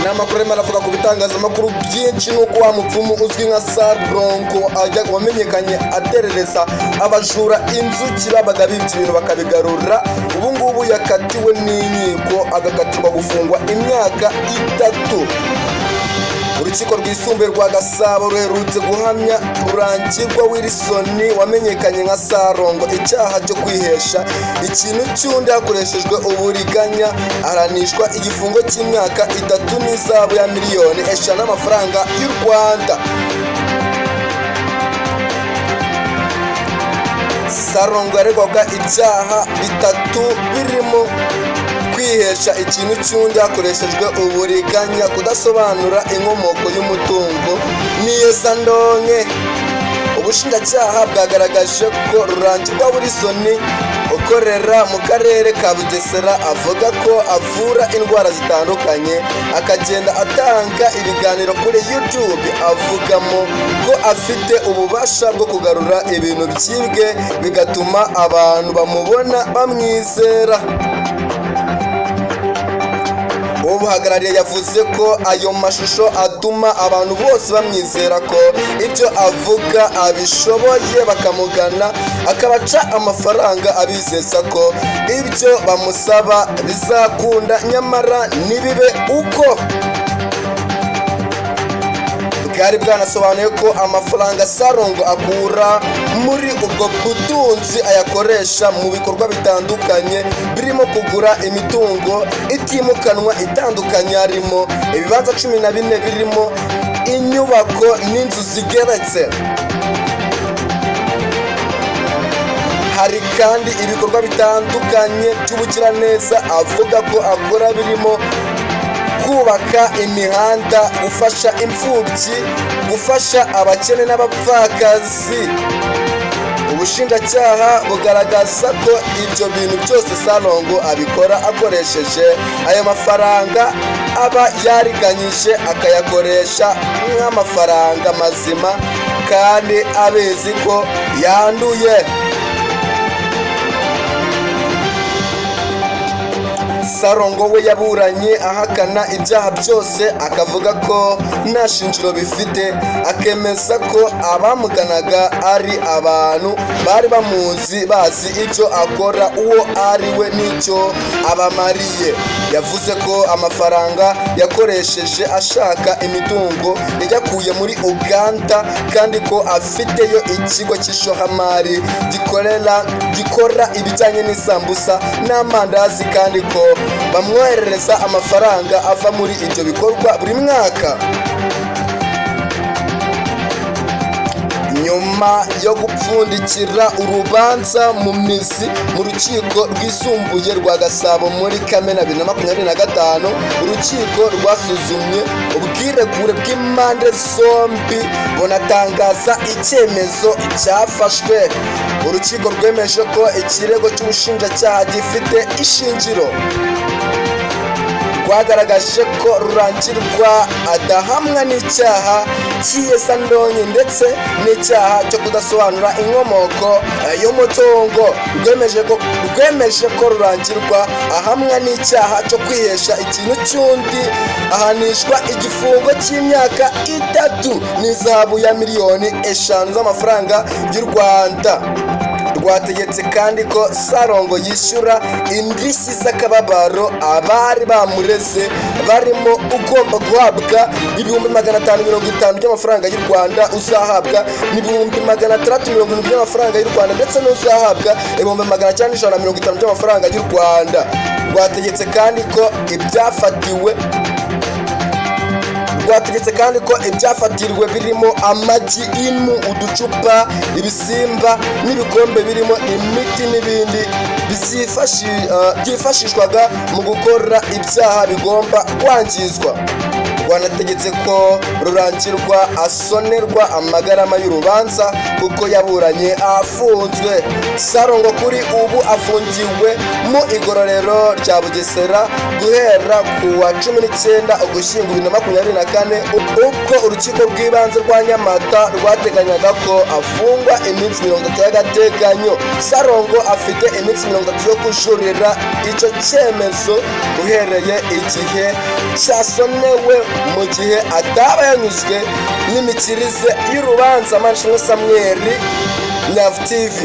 Aya makuru arimo aravuga ku bitangazamakuru byinshi, nuko wa mupfumu uzwi nka Sarongo ajya wamenyekanye aterereza abajura inzuki, babaga bibye ibintu bakabigarura, ubu ngubu yakatiwe n'inkiko, agakatirwa gufungwa imyaka 3. Urukiko Rwisumbuye rwa Gasabo ruherutse guhamya Rurangirwa Wilson wamenyekanye nka Sarongo icyaha cyo kwihesha ikintu cy'undi hakoreshejwe uburiganya, ahanishwa igifungo cy'imyaka 3 n'ihazabu ya miliyoni 5 y'amafaranga y'u Rwanda. Sarongo yaregwaga ibyaha bitatu birimo kwihesha ikintu cy'undi hakoreshejwe uburiganya, kudasobanura inkomoko y'umutungo n'iyezandonke. Ubushinjacyaha bwagaragaje ko Rurangirwa Wilson ukorera mu Karere ka Bugesera avuga ko avura indwara zitandukanye, akagenda atanga ibiganiro kuri YouTube avugamo ko afite ububasha bwo kugarura ibintu byibwe, bigatuma abantu bamubona bamwizera. Ubuhagarariye yavuze ko ayo mashusho atuma abantu bose bamwizera ko ibyo avuga abishoboye, bakamugana akabaca amafaranga abizeza ko ibyo bamusaba bizakunda, nyamara ntibibe uko. Bwari bwanasobanuye ko amafaranga Sarongo akura muri ubwo butunzi ayakoresha mu bikorwa bitandukanye birimo kugura imitungo itimukanwa itandukanye, harimo ibibanza 14 birimo inyubako n'inzu zigeretse. Hari kandi ibikorwa bitandukanye by'ubugiraneza avuga ko akora birimo kubaka imihanda, gufasha imfubyi, gufasha abakene n'abapfakazi. Ubushinjacyaha bugaragaza ko ibyo bintu byose Salongo abikora akoresheje ayo mafaranga aba yariganyije, akayakoresha nk'amafaranga mazima kandi abizi ko yanduye. Sarongo we yaburanye ahakana ibyaha byose, akavuga ko nta shingiro bifite, akemeza ko abamuganaga ari abantu bari bamuzi, bazi ibyo akora, uwo ari we n'icyo abamariye. Yavuze ko amafaranga yakoresheje ashaka imitungo yayakuye muri Uganda, kandi ko afiteyo ikigo cy'ishoramari gikorera gikora ibijyanye n'isambusa n'amandazi, kandi ko bamwoherereza amafaranga ava muri ibyo bikorwa buri mwaka. Nyuma yo gupfundikira urubanza mu mizi mu Rukiko Rwisumbuye rwa Gasabo muri Kamena 2025, urukiko rwasuzumye ubwiregure bw'impande zombi, bunatangaza icyemezo cyafashwe. Urukiko rwemeje ko ikirego cy'ubushinjacyaha gifite ishingiro. Rwagaragaje ko Rurangirwa adahamwa n'icyaha cy'iyezandonke ndetse n'icyaha cyo kudasobanura inkomoko y'umutungo. Rwemeje ko Rurangirwa ahamwa n'icyaha cyo kwihesha ikintu cy'undi, ahanishwa igifungo cy'imyaka 3 n'izahabu ya miliyoni 5 z'amafaranga y'u Rwanda. Rwategetse kandi ko Sarongo yishyura indishyi z'akababaro abari bamureze, barimo ugomba guhabwa 550 000 by'amafaranga y'u Rwanda, uzahabwa 670 000 by'amafaranga y'u Rwanda, ndetse n'uzahabwa 950 000 by'amafaranga y'u Rwanda. Rwategetse kandi ko ibyafatiriwe birimo amagi, impu, uducupa, ibisimba n'ibikombe birimo imiti n'ibindi byifashishwaga mu gukora ibyaha bigomba kwangizwa. Rwanategetse ko Rurangirwa asonerwa amagarama y'urubanza kuko yaburanye afunzwe. Sarongo kuri ubu afungiwe mu igororero rya Bugesera guhera ku wa 19 Ugushyingo 2024, ubwo Urukiko rw'Ibanze rwa Nyamata rwateganyaga ko afungwa iminsi 30 y'agateganyo. Sarongo afite iminsi 30 yo kujurira icyo cyemezo uhereye igihe cyasonewe, mu gihe ataba yanyuzwe n'imikirize y'urubanza. Manishimwe Samweri, Nyavu TV.